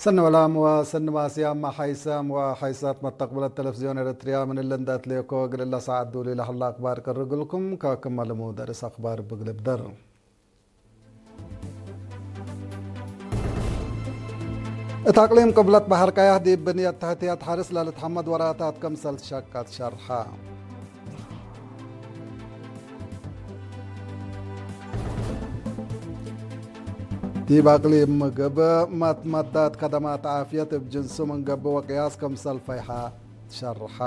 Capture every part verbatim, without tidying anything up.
ሰኒ ወላም ወሰኒ ማስያም፣ ሐይሳም ወሐይሳት መተቅብለት ተለፍዝዮን ኤረትርያ፣ ምን እለ እንደ አትሌኮ እግል እለ ሰዓት ዱሊ ለሀለ አክባር ቅርግልኩም። ከክመ ልሙድ አርእስ አክባር እብ እግል እብደር። እት አቅሊም ቅብለት በሐር ቀያሕ ዲብ ብንየት ተሕትየት ሐርስ ለልትሐመድ ወራታት ክምሰል ሸቀት ሸርሐ። ዲብ አቅሊም ምግብ መትመዳት ከደማት ዓፍየት እብ ጅንሱ ምን ገብእ ወቅያስ ክምሰል ፈይሐ ትሸርሐ።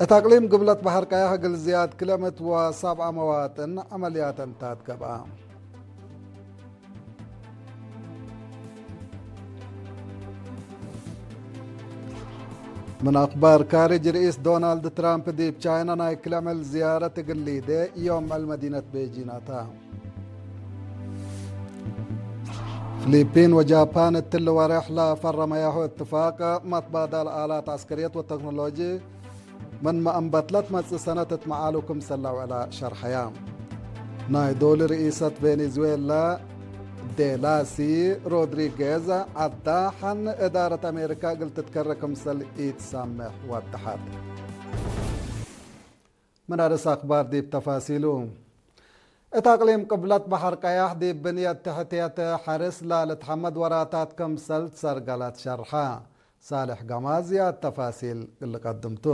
እት አቅሊም ግብለት በሐር ቀያሕ እግል ዝያድ ክልኤ ምእት ወሰብዓ መዋጥን ዐመልያት እንታት ገብአ። ምን አክባር ካርጅ፣ ርኢስ ዶናልድ ትራምፕ ዲብ ቻይና ናይ ክልኤ ዕመል ዝያረት እግል ሊዴ ዮም ዕል መዲነት ቤጂን አታ። ፍሊፒን ወጃፓን እትሊ ወሬሕ ለፈረመያሁ እትፋቅ መትባዳል አላት ዐስከርየት ወተክኖሎጂ ምንመ አንበትለት መጽእ ሰነት እት መዓሉ ክምሰል ለአውዕላ ሸርሐያ። ናይ ዶል ርኢሰት ቬኔዙዌላ ዴላሲ ሮድሪጌዝ፣ ዐዳ ሐን እዳረት አሜሪካ እግል ትትከረ ክምሰል ኢትሳምሕ ወደሐት። ምን አርእስ አክባር ዲብ ተፋሲሉ። እት አቅሊም ቅብለት በሐር ቀያሕ ዲብ ብንየት ተሕትየት ሐርስ ለልትሐመድ ወራታት ክምሰል ትሰርገለት ሸርሐ። ሳልሕ ገማዝ ዝያድ ተፋሲል እሊ ቀድምቱ።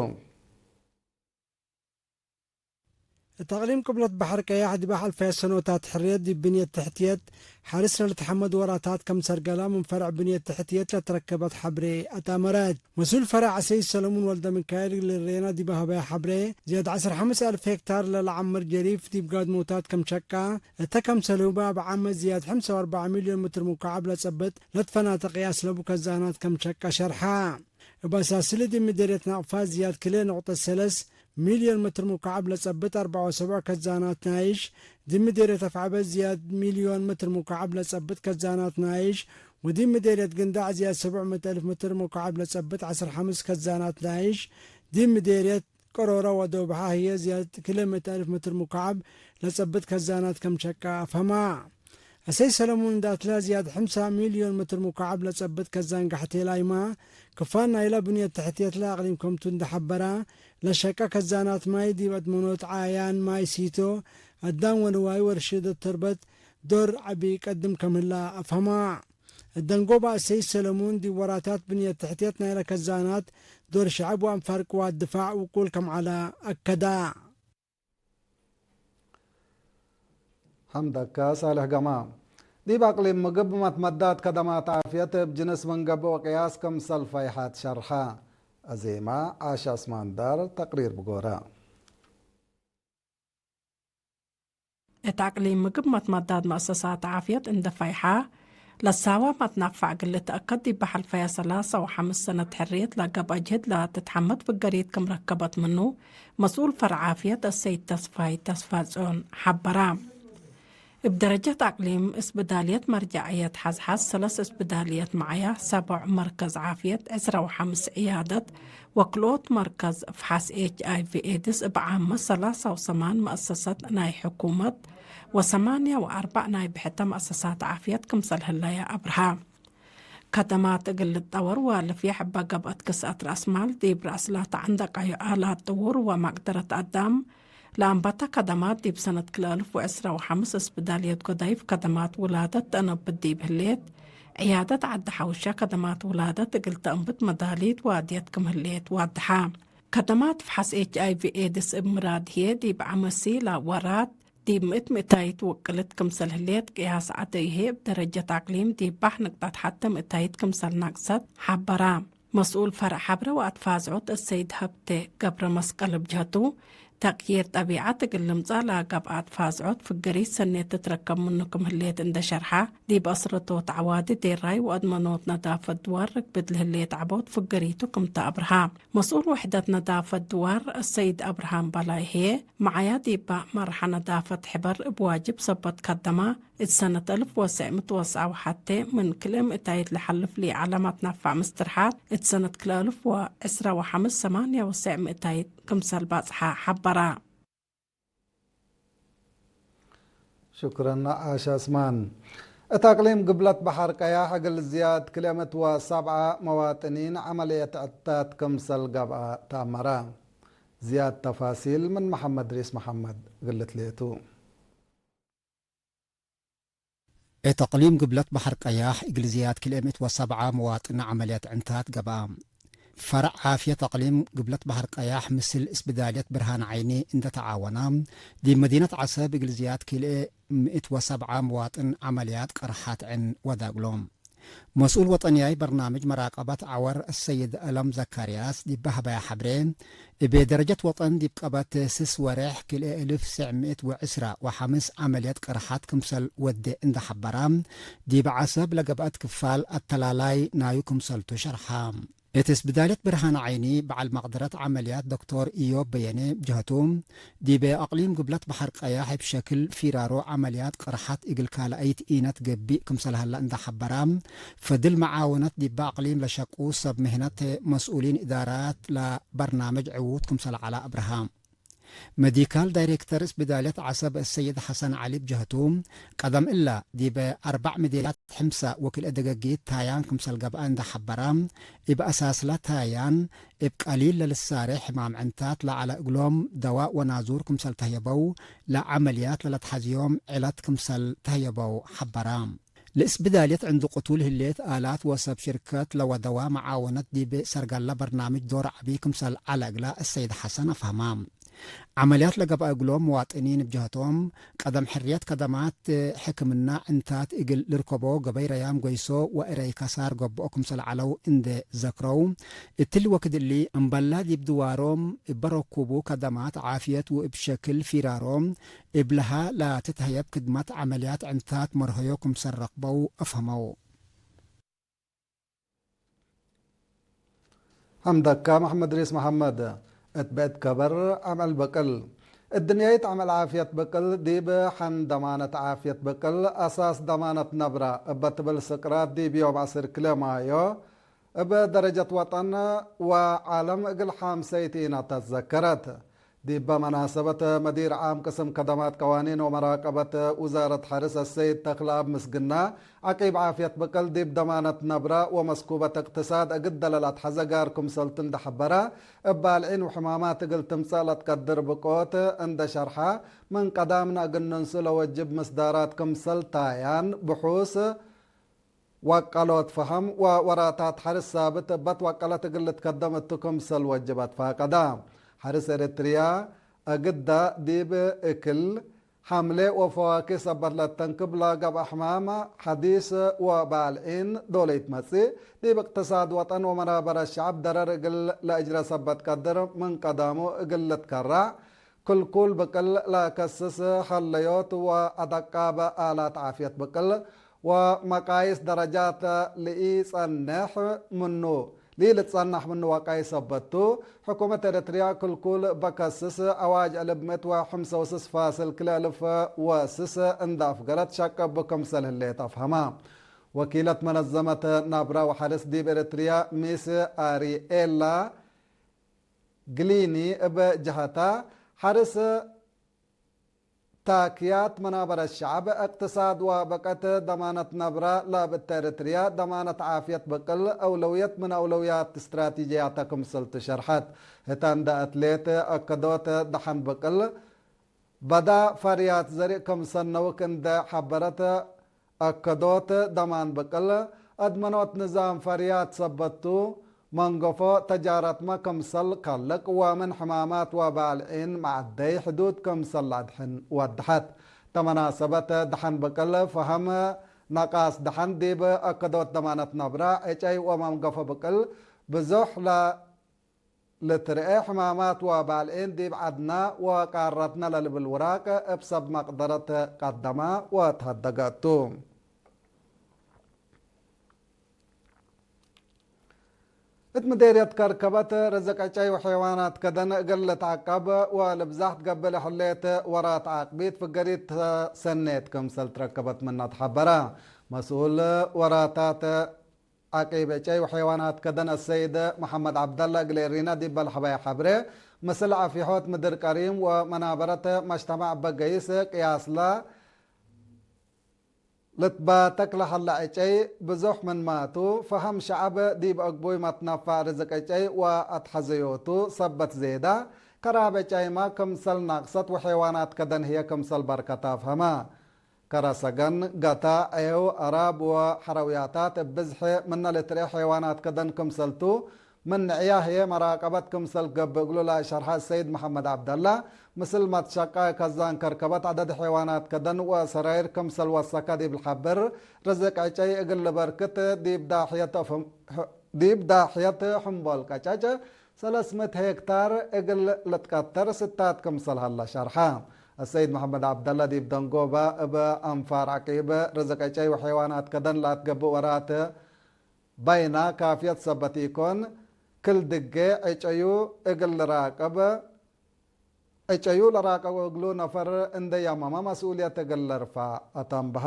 እት አቅሊም ቅብለት በሐር ቀያሕ ዲብ ሐልፈየ ሰኖታት ሕርየት ዲብ ብንየት ተሕትየት ሐርስ ለልትሐመድ ወራታት ከም ሰርገላ ምን ፈረዕ ብንየት ተሕትየት ለትረከበት ሐብሬ አትአመረት። መስኡል ፈረዕ አሰይድ ሰለሙን ወልደሚካኤል እግል ሬና ዲብ ሀበየ ሐብሬ፣ ዝያድ ዐስር ሐምስ አልፍ ሄክታር ለለዐምር ጀሪፍ ዲብ ጋድሞታት ከም ሸቃ፣ እተ ከምሰልሁበ እብ ዓመት ዝያድ ሐምሳ ወአርበዕ ሚልዮን ምትር ሙካዕብ ለጸብጥ ለትፈናተ ቅያስ ለቡ ከዛናት ከም ሸቃ ሸርሐ። እብ አሳስሊ ዲብ ምዴርየት ናቅፋ ዝያድ ክልኤ ነቁጠት ሰለስ ሚልዮን ምትር ሙካዕብ ለጸብጥ አርበዕ ወሰቡዕ ከዛናት ናይሽ፣ ዲብ ምዴርየት አፍዐበት ዝያድ ሚልዮን ምትር ሙካዕብ ለጸብጥ ከዛናት ናይሽ፣ ወዲብ ምዴርየት ግንዳዕ ዝያድ ሰብዕ ምእት አልፍ ምትር ሙካዕብ ለጸብጥ ዐስር ሐምስ ከዛናት ናይሽ፣ ዲብ ምዴርየት ቀሮረ ወዶብሐ ህዬ ዝያድ ክልኤ ምእት አልፍ ምትር ሙካዕብ ለጸብጥ ከዛናት ከም ሸቃ አፍሀማ። አሰይድ ሰለሙን እንደ አትላ ዝያድ ሐምሳ ሚልዮን ምትር ሙካዕብ ለጸብጥ ከዛን ጋሕቴ ላይማ፣ ክፋል ናይላ ብንየት ተሕትየት ለአቅሊም ከምቱ እንደ ሐበራ፣ ለሸቀ ከዛናት ማይ ዲብ አድመኖት፣ ዓያን፣ ማይ ሲቶ፣ አዳም ወንዋይ ወርሽደት ተርበት ዶር ዐቢ ቀድም ከም ህላ አፍሀማ። እት ደንጎበ አሰይድ ሰለሙን ዲብ ወራታት ብንየት ተሕትየት ናይለ ከዛናት ዶር ሸዐብ ወአንፋር ቅዋት ድፋዕ ውቁል ከም ዐለ አከዳ። ሐምደከ ሳልሕ ገማ። ዲብ አቅሊም ምግብ መትመዳት ከደማት ዓፍየት እብ ጅንስ ምን ገብእ ወቅያስ ክምሰል ፈይሐት ሸርሐ። አዜመ ዓሻ እስማንዳር፣ ተቅሪር ብጎረ። እት አቅሊም ምግብ መትመዳት መአሰሳት ዓፍየት እንደ ፈይሐ፣ ለሳወ መትናፋዕ እግል ልትአከድ ዲብ ሐልፈየ ሰላሳ ወሐምስ ሰነት ሕርየት ለገብአ ጅህድ ለትትሐመድ ፍገሪት ክም ረከበት ምኑ፣ መስኡል ፈርዕ ዓፍየት አሰይድ ተስፋይ ተስፋጽዮን ሐበራ። እብ ደረጀት አቅሊም፣ እስብዳልየት መርጃዕየት ሐዝሐዝ ሰለስ እስብዳልየት መዓያ፣ ሰቦዕ መርከዝ ዓፍየት፣ ዕስራ ወሐምስ ዕያደት፣ ወክልኦት መርከዝ ፍሓስ ኤች አይ ቪ ኤድስ እብ ዓመት ሰላሳ ወሰማን መአሰሰት ናይ ሕኩመት ወሰማንያ ወአርበዕ ናይ ብሕተ መአሰሳት ዓፍየት ክምሰል ህለየ አብርሃ። ከደማት እግል ልጠወር ወልፍየሕ እበ ገብአት ክስአት ረአስማል፣ ዲብ ረአስላት ዐንደቃዩ አላት ጥውር ወመቅደረት አዳም ለአንበተ ከደማት፣ ዲብ ሰነት ክልኤ አልፍ ወዕስራ ወሐምስ እስብዳልየት ጎዳይፍ ከደማት ውላደት ተአነብት ዲብ ህሌት፣ ዕያደት ዐዲ ሐውሸ ከደማት ውላደት እግል ተአንብት መዳሊት ዋድየት ክም ህሌት ዋድሐ። ከደማት ፍሓስ ኤች አይ ቪ ኤድስ እብ ምራድ ህዬ ዲብ ዐመት ሲ ለወራት ዲብ ምእት ምእታይት ውቅልት ክምሰል ህሌት ቅያስ ዐደ ይሄ፣ እብ ደረጀት አቅሊም ዲብ ባሕ ንቅጠት ሐቴ ምእታይት ክምሰል ነቅሰት ሐበራ። መስኡል ፈርዕ ሐብረ ወአትፋዝዖት አሰይድ ሀብቴ ገብረመስቀል እብ ጀህቱ፣ ተቅዪር ጠቢዐት እግል ልምጸእ ለገብአ አትፋዝዖት ፍገሪት ሰኔት ትትረከብ ምኑ ክም ህሌት እንደ ሸርሐ፣ ዲብ አስረቶት ዐዋዲ ዴራይ ወአድመኖት ነዳፈት ድዋር ርክብት ለህሌት ዐቦት ፍገሪቱ ክም ተአብርሃ። መስኡል ውሕደት ነዳፈት ድዋር አሰይድ አብርሃም በላይ ህዬ፣ መዓያ ዲባ መርሐ ነዳፈት ሕበር እብ ዋጅብ ሰበት ከደማ፣ እት ሰነት አልፍ ወትሰዕ ምእት ወትስዓ ወሐቴ ምን ክልኤ ምእታይት ለሐልፍ ለኢዐለ መትነፋዕ ምስትርሓት፣ እት ሰነት ክልኤ አልፍ ወዕስራ ወሐምስ ሰማንያ ወትሰዕ ምእታይት ክምሰል ባጽሐ ሐበራ። ሽክረን ዓሽ ዐስማን። እት አቅሊም ግብለት በሐር ቀያሕ እግል ዝያድ ክልኤ ምእት ወሰብዓ መዋጥኒን ዐመልየት ዕንታት ክምሰል ገብአ ተአመረ። ዝያድ ተፋሲል ምን መሐመድ ሪስ መሐመድ እግል ልትሌቱ። እት አቅሊም ግብለት በሐር ቀያሕ እግል ዝያድ ክልኤ ምእት ወሰብዓ መዋጥን ዐመልየት ዕንታት ገብአ። ፈርዕ ዓፍየት አቅሊም ግብለት በሐር ቀያሕ ምስል እስብዳልየት ብርሃን ዓይኒ እንደ ተዓወና፣ ዲብ መዲነት ዐሰብ እግል ዝያድ ክልኤ ምእት ወሰብዓ መዋጥን ዐመልያት ቅርሓት ዕን ወደ እግሎም። መስኡል ወጠንያይ በርናምጅ መራቀበት ዐወር አሰይድ አለም ዘካርያስ ዲብ ሀበያ ሐብሬ፣ እብ ደረጀት ወጠን ዲብ ቀበት ስስ ወሬሕ ክልኤ እልፍ ስዕ ምእት ወዕስራ ወሐምስ ዐመልየት ቅርሓት ክምሰል ወዴ እንደ ሐበራ፣ ዲብ ዐሰብ ለገብአት ክፋል አተላላይ ናዩ ክምሰልቱ ሸርሐ። እት እስብዳልየት ብርሃን ዓይኒ በዐል መቅደረት ዐመልያት ዶክቶር ኢዮብ በየኔ ጀህቱ፣ ዲበ አቅሊም ግብለት በሐር ቀያሕ እብ ሸክል ፊራሮ ዐመልያት ቅርሐት እግል ካልአይት ኢነት ገብእ ክምሰል ሀላ እንደ ሐበራ፣ ፈድል መዓውነት ዲበ አቅሊም ለሸቁ ሰብ ምህነት መስኡሊን እዳራት ለበርናምጅ ዕዉት ክምሰል ዐላ አብርሃ። መዲካል ዳይሬክተር እስብዳልየት ዐሰብ አሰይድ ሐሰን ዐሊ ብጀህቱ፣ ቀደም እላ ዲበ አርበዕ ምዴልያት ሕምሰ ወክልኤ ደገጊት ታያን ክምሰል ገብአ እንደ ሐበራ፣ እብ አሳስላ ታያን እብ ቀሊል ለልሳሬ ሕማም ዕንታት ለዐለ እግሎም ደዋእ ወናዙር ክምሰል ተህየበው፣ ለዐመልያት ለለትሐዝዮም ዕለት ክምሰል ተህየበው ሐበራ። ለእስብዳልየት ዕንዱ ቅቱል ህሌት አላት ወሰብ ሽርከት ለወደዋ መዓወነት ዲብ ሰርጋለ በርናምጅ ዶር ዐቢ ክምሰል ዐለ እግለ አሰይድ ሐሰን አፍሀማ። ዐመልያት ለገብአ እግሎም መዋጥኒን እብ ጀህቶም፣ ቀደም ሕርየት ከደማት ሕክምና ዕንታት እግል ልርከቦ ገበይ ረያም ጎይሶ ወእረይ ከሳር ገብኦ ክምሰል ዐለው እንዴ ዘክረው፣ እትሊ ወክድ እሊ እምበላ ዲብ ድዋሮም እበ ረኩቡ ከደማት ዓፍየት ወእብ ሸክል ፊራሮም እብልሃ ለትትሀየብ ክድመት ዐመልያት ዕንታት መርሀዮ ክምሰል ረክበው አፍሀመው። ሐምደካ መሐመድ ሪስ መሐመድ። እት ብዕድ ከበር ዐመል በቅል። እድንያይት ዐመል ዓፍየት በቅል ዲብ ሐን ደማነት ዓፍየት በቅል አሳስ ደማነት ነብረ እበ ትብል ስቅራት ዲብ ዮም ዐስር ክለ ማዮ እብ ደረጀት ወጠን ወዓለም እግል ሓምሰይት ኢነት ተዘከረት። ዲበ መናሰበት፣ መዲር ዓም ቅስም ከደማት ቀዋኒን ወመራቀበት ውዛረት ሐርስ አሰይድ ተክለአብ ምስግና፣ ዐቂብ ዓፍየት ብቅል ዲብ ደማነት ነብረ ወመስኩበት እቅትሳድ እግል ደለል አትሐዘ ጋር ክምሰልቱ እንደ ሐበረ፣ እብ ባልዒን ወሕማማት እግል ትምጸእ ለትቀድር ብቆት እንደ ሸርሐ፣ ምን ቀዳምነ እግል ንንሱ ለወጅብ ምስዳራት ክምሰል ታያን፣ ብሑስ፣ ወቀሎት ፈሀም ወወራታት ሐርስ ሳብት እበት ወቀለት እግል ልትከደም እቱ ክምሰል ወጅብ አትፋቀዳ። ሐርስ ኤረትርያ እግዳ ዲብ እክል፣ ሐምሌ ወፈዋኪህ ሰበት ለተንክብ ለገብአ ሕማም ሐዲስ ወባልዒን ዶል ኢትመጽእ፣ ዲብ እቅትሳድ ወጠን ወመናበረት ሸዐብ ደረር እግል ለአጅረ ሰበት ቀድር ምን ቀዳሙ እግል ልትከራዕ፣ ክልኩል ብቅል ለከስስ ሀለዮት ወአደቃብ አላት ዓፍየት ብቅል ወመቃይስ ደረጃት ለኢጸንሕ ምኑ፣ ለኢልትጸናሕ ምኑ ወቃይ ሰበት ቱ። ሕኩመት ኤረትርያ ክልኩል በከስስ አዋጅ እልብ ምእት ወሐምሰ ወስስ ፋስል ክልኤ እልፍ ወስስ እንደ አፍገረት ሸቅብ ክምሰል ህሌት አፍሀማ። ወኪለት መነዘመት ናብራ ወሐርስ ዲብ ኤረትርያ ሚስ አሪኤላ ግሊኒ እብ ጀሀታ፣ ሐርስ ታክያት መናበረት ሸዐብ፣ እቅትሳድ ወበቀት ደማነት ነብረ ለብእተ ኤረትርያ፣ ደማነት ዓፍየት ብቅል አውለውየት ምን አውለውያት እስትራቲጅያተ ክምሰልቱ ሸርሐት። ህተ እንደ አትሌት አከዶት ደሐን ብቅል፣ በዳ ፈርያት ዘርእ ክምሰል ነውክ እንደ ሐበረት፣ አከዶት ደማን ብቅል፣ አድመኖት ንዛም ፈርያት ሰበት ቱ፣ መንገፎ ተጃረትመ ክምሰል ከልቅ ወምን ሕማማት ወባልዒን መዐደይ ሕዱድ ክምሰል ለአድሕን ወደሐት። ተመናሰበት ደሐን ብቅል፣ ፈሀም ነቃስ ደሐን ዲብ አከዶት ደማነት ነብረ፣ ዕጨይ ወመንገፎ ብቅል፣ ብዙሕ ለ ልትርኤ ሕማማት ወባልዒን ዲብ ዐድነ ወቃረትነ ለልብል ውራቅ እብ ሰብ መቅደረት ቀደመ ወተሀደገ እቱ። እት ምዴርየት ከርከበት፣ ርዝቅ ዕጨይ ወሐይዋናት ከደን እግል ልትዐቀብ ወልብዛሕ ትገብእ ለህሌት ወራት ዓቅቢት ፍገሪት ሰኔት ክምሰል ትረከበት ምነ ተሐበረ። መስኡል ወራታት ዐቂብ ዕጨይ ወሐይዋናት ከደን አሰይድ መሐመድ ዐብደለ እግል ኤሪና ዲብ በልሐባይ ሐብሬ፣ ምስል ዐፊሖት ምድር ቀሪም ወመናበረት መጅተማዕ እበ ገይስ ቅያስለ ልትባተክ ለሀለ ዕጨይ ብዙሕ ምንማቱ፣ ፈሀም ሸዐብ ዲብ አግቡይ መትነፋዕ ርዝቅ ዕጨይ ወአትሐዘዮቱ ሰበት ዜዳ፣ ከራብ ዕጨይመ ክምሰል ናቅሰት ወሐይዋናት ከደን ህዬ ክምሰል በርከት አፍሀመ። ከረ ሰገን፣ ገታ፣ ዔው፣ አራብ ወሐረውያታት እብ ብዝሕ ምነ ልትርኤ ሐይዋናት ከደን ክምሰልቱ፣ ምን ንዕያ ህዬ መራቀበት ክምሰል ገብእ እግሉ ለሸርሐ ሰይድ መሐመድ ዐብደላ፣ ምስል መትሸቃይ ከዛን ከርከበት ዐደድ ሐይዋናት ከደን ወሰራይር ክምሰል ወሰከ ዲብ ልሐብር፣ ርዝቅ ዕጨይ እግል ልበርክት ዲብ ዳሕየት ዲብ ዳሕየት ሕምቦል ቀጨጭ ሰለስ ምእት ሄክታር እግል ልትቀተር ስታት ክምሰል ሀለ ሸርሐ። አሰይድ መሐመድ ዐብደላ ዲብ ደንጎበ እብ አንፋር ዐቂብ ርዝቅ ዕጨይ ወሐይዋናት ከደን ለአትገብእ ወራት በይና ካፍየት ሰበት ኢኮን፣ ክል ድጌ ዕጨዩ እግል ልራቅብ፣ ዕጨዩ ለራቀው እግሉ ነፈር እንዴ ያመመ መስኡልየት እግል ለርፈዕ አተንበሀ።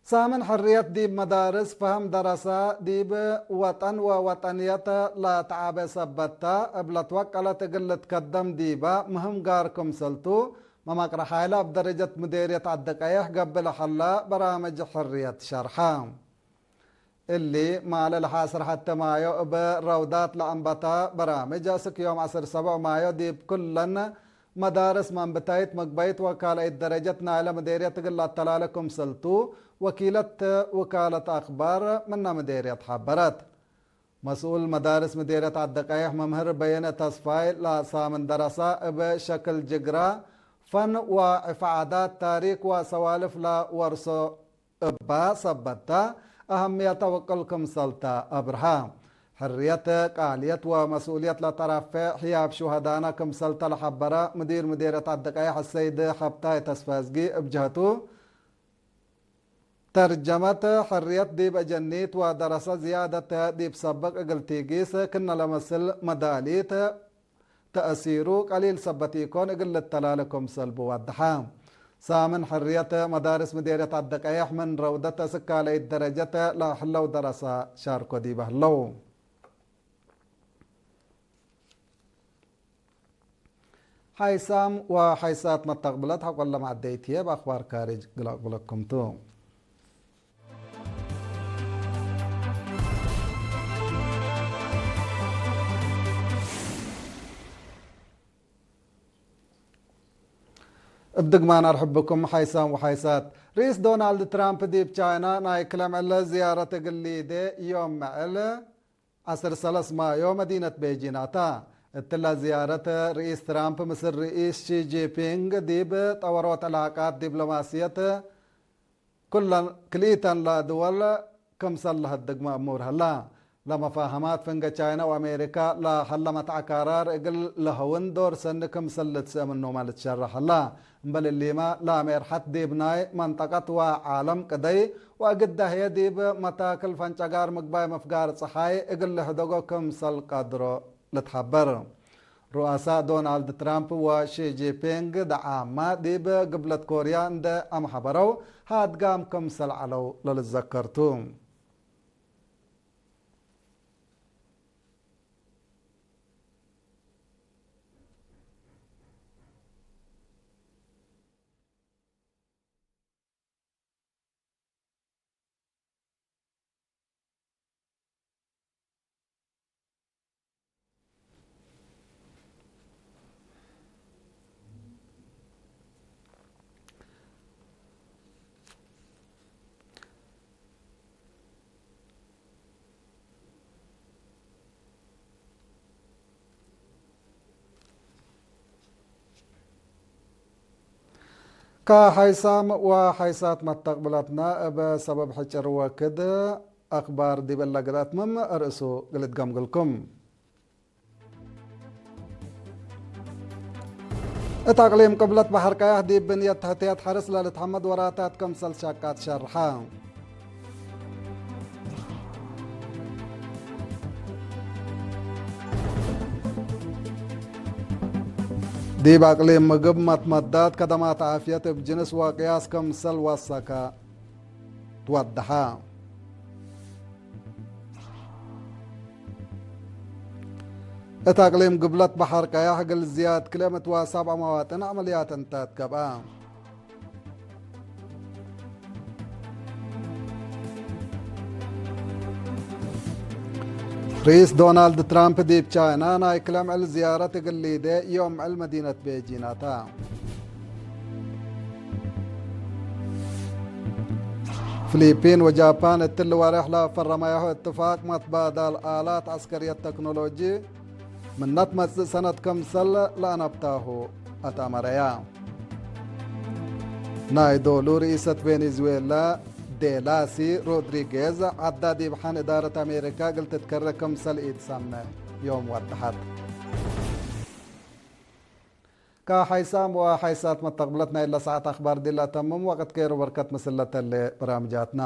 ሳምን ሕርየት ዲብ መዳርስ ፈሀም ደረሰ፣ ዲብ ወጠን ወወጠንየት ለተዓበ ሰበት ተ፣ እብ ለትወቀለት እግል ልትከደም ዲበ ምህም ጋር ክምሰልቱ፣ መመቅረ ሓይለ እብ ደረጀት ምዴርየት ዐዲ ቀየሕ ገብእ ለሀለ በራምጅ ሕርየት ሸርሐ። እሊ፣ ማለ ለሐስር ሐቴ ማዮ እብ ረውዳት ለአንበተ በራምጅ፣ አስክ ዮም ዐስር ሰቡዕ ማዮ ዲብ ኩለን መዳርስ መንብታይት ምግበይት ወካልአይት ደረጀት ናይለ ምዴርየት እግል ለአተላሌ ክምሰልቱ፣ ወኪለት ውካለት አክባር ምነ ምዴርየት ሐበረት። መስኡል መዳርስ ምዴርየት ዐዲ ቀየሕ መምህር በየነ ተስፋይ ለሳምን ደረሰ እብ ሸክል ጅግራ፣ ፈን ወዕፍ ዓዳት፣ ታሪክ ወሰዋልፍ ለወርሶ እባ ሰበት ተ፣ አሀምየተ ውቅል ክምሰል ተ አብርሀ። ሕርየት፣ ቃልየት ወመስኡልየት ለተረፌዕ ህያብ ሹሀዳነ ክምሰል ተ ለሐበረ ምዲር ምዴርየት ዐዲ ቀየሕ አሰይድ ሐብታይ ተስፋዝጊ እብ ጀህቱ፣ ተርጀመት ሕርየት ዲብ አጀኒት ወደረሰ ዝያደት ዲብ ሰብቅ እግል ቲጊስ ክነ ለመስል መዳሊት ተአሲሩ ቀሊል ሰበት ኢኮን እግል ልተላለ ክምሰል ብወድሐ። ሳምን ሕርየት መዳርስ ምዴርየት ዐዲ ቀየሕ ምን ረውደት እስካለይት ደረጀት ለህለው ደረሰ ሻርኮ ዲበ ህለው። ሓይሳም ወሓይሳት መተቅብለት ሐቆለ መዐደይት ህዬ፣ እብ አክባር ካርጅ እግል አቅብለኩም ቱ። እብ ድግማን አርሕብኩም ሓይሳም ወሓይሳት። ርኢስ ዶናልድ ትራምፕ ዲብ ቻይና ናይ ክለ ምዕል ዝያረት እግል ሊዴ ዮም ምዕል ዐስር ሰለስ ማዮ መዲነት ቤጂን አታ። እትለ ዝያረት ርኢስ ትራምፕ ምስል ርኢስ ሺ ጂንፒንግ ዲብ ጠወሮት ዕላቃት ዲፕሎማስየት ኩለን ክልኢተን ለድወል ክምሰል ለሀድግ መእሙር ሀላ። ለመፋሀማት ፍንገ ቻይነ ወአሜሪካ ለሀለ መትዐ ቀራር እግል ለሀውን ዶር ሰኒ ክምሰል ልትስእ ምኖመ ልትሸረሕ ሀላ። እምበል እሊመ፣ ለአሜርሐት ዲብ ናይ መንጠቀት ወዓለም ቅደይ ወእግዳ ህዬ ዲብ መታክል ፈንጨጋር ምግባይ ምፍጋር ጸሓይ እግል ልህደጎ ክምሰል ቀድሮ ልትሐበር። ሩአሳ ዶናልድ ትራምፕ ወሺ ጂንፒንግ ደዓመ ዲብ ግብለት ኮርያ እንደ አምሐበረው፣ ሃድጋም ክምሰል ዐለው ለልዘከር ቱ። ከሓይሳም ወሓይሳት መተቅብለትነ፣ እብ ሰበብ ሕጭር ወክድ አክባር ዲብ እለ ግድአት ምም እርእሱ እግል እትገምግልኩም። እት አቅሊም ቅብለት በሐር ቀያሕ ዲብ ብንየት ተሕትየት ሐርስ ለልትሐመድ ወራታት ክምሰል ሸቃት ሸርሐ። ዲብ አቅሊም ምግብ መትመዳት ከደማት ዓፍየት እብ ጅንስ ወቅያስ ክምሰል ወሰከ። ትወደሐ። እት አቅሊም ግብለት በሐር ቀያሕ እግል ዝያድ ክልኤ ምእት ወሰብዓ መዋጥን ዐመልያት እንተ ትገብአ። ርኢስ ዶናልድ ትራምፕ ዲብ ቻይና ናይ ክልኤ ምዕል ዝያረት እግል ሊዴ ዮም ምዕል መዲነት ቤጂን አተ። ፍሊፒን ወጃፓን እትሊ ወሬሕ ለፈረመያሁ እትፋቅ መትባዳል አላት ዐስከርየት ተክኖሎጂ ምነ ትመጽእ ሰነት ክምሰል ለአነብታሁ አትአመረያ። ናይ ዶሉ ርኢሰት ቬኔዙዌላ ዴላሲ ሮድሪጌዝ ዐዳ ዲብ ሐን እዳረት አሜሪካ እግል ትትከረ ክምሰል ኢትሰመ ዮም ወደሐት። ከሐይሳም ወሐይሳት መተቅብለት ናይ ለሰዓት አክባር ዲላ ተምም ወቅት ኬር ወበርከት ምስል ለተሌ በራምጃትና።